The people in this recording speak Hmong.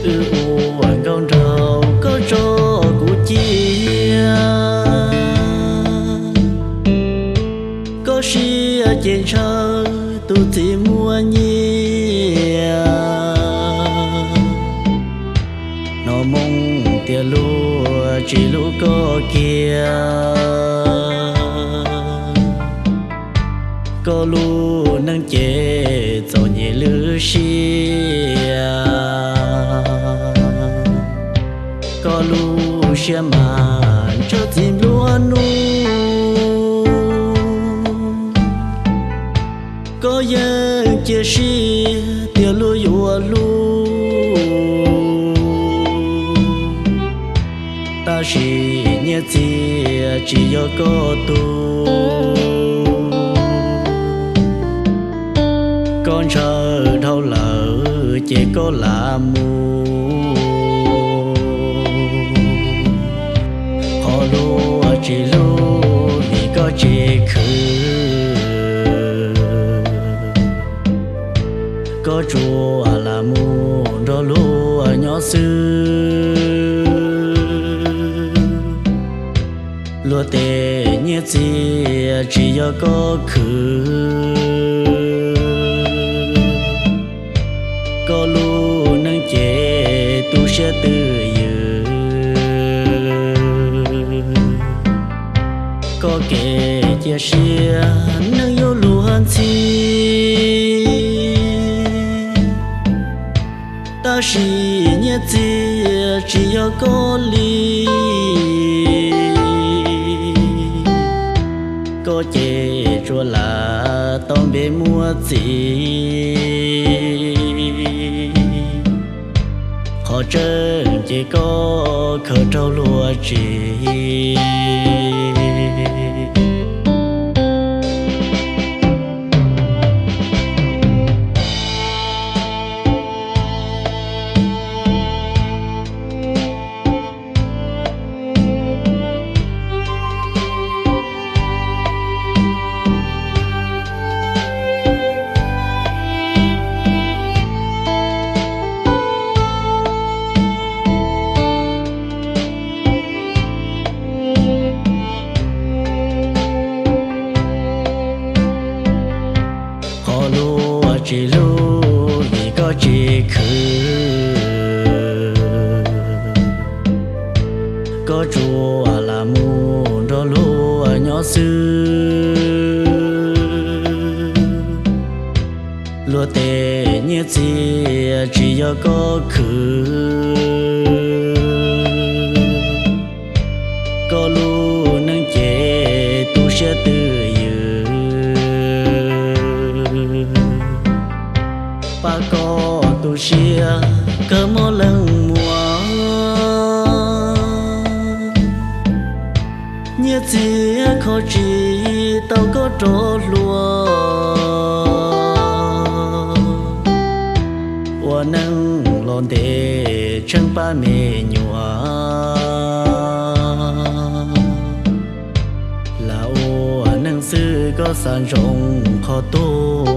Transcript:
Ua nkauj nraug koj tso kuv cia, koj siab ces ntshaw tus txiv muaj nyiaj. Hnov moo tias luag tsis hlub koj kiag, koj lub neej ces txom nyem lwj siab. Koj lub siab mas ntshaw txiv nplua nuj, koj yeej cia siab tias luag yuav hlub. Tab sis nyiaj txiag tsis yog koj tug, koj ntshaw dhau lawm ces koj lam mus. Qhov luag tsis hlub vim koj tsis khwv, koj tsuas lam mus nrog luag nyob xwb. Luag tej nyiaj txiag tsis yog koj khwv, koj lub neej ces tu siab twj ywm. Koj kev cia siab neeg yuav luag ntxhi, tab sis nyiaj txiag tsis yog koj li. Koj ces tsuas lam tau npe muaj txiv, qhov tseeb ces koj khaws raug luag tsim. Qhov luag tsis hlub vim koj tsis khwv, koj tsuas lam mus nrog luag nyob xwb. Luag tej nyiaj txiag tsis yog koj khwv, koj lub neej ces tu siab twj ywm. Pab koj tu siab kawg mob leej muam, nyiaj txiag kho tsis tau koj rov hlua. Ua neej los ntev tsheej pab me nyuam, lam ua neej xwb koj xav ntsoov qhov tuag.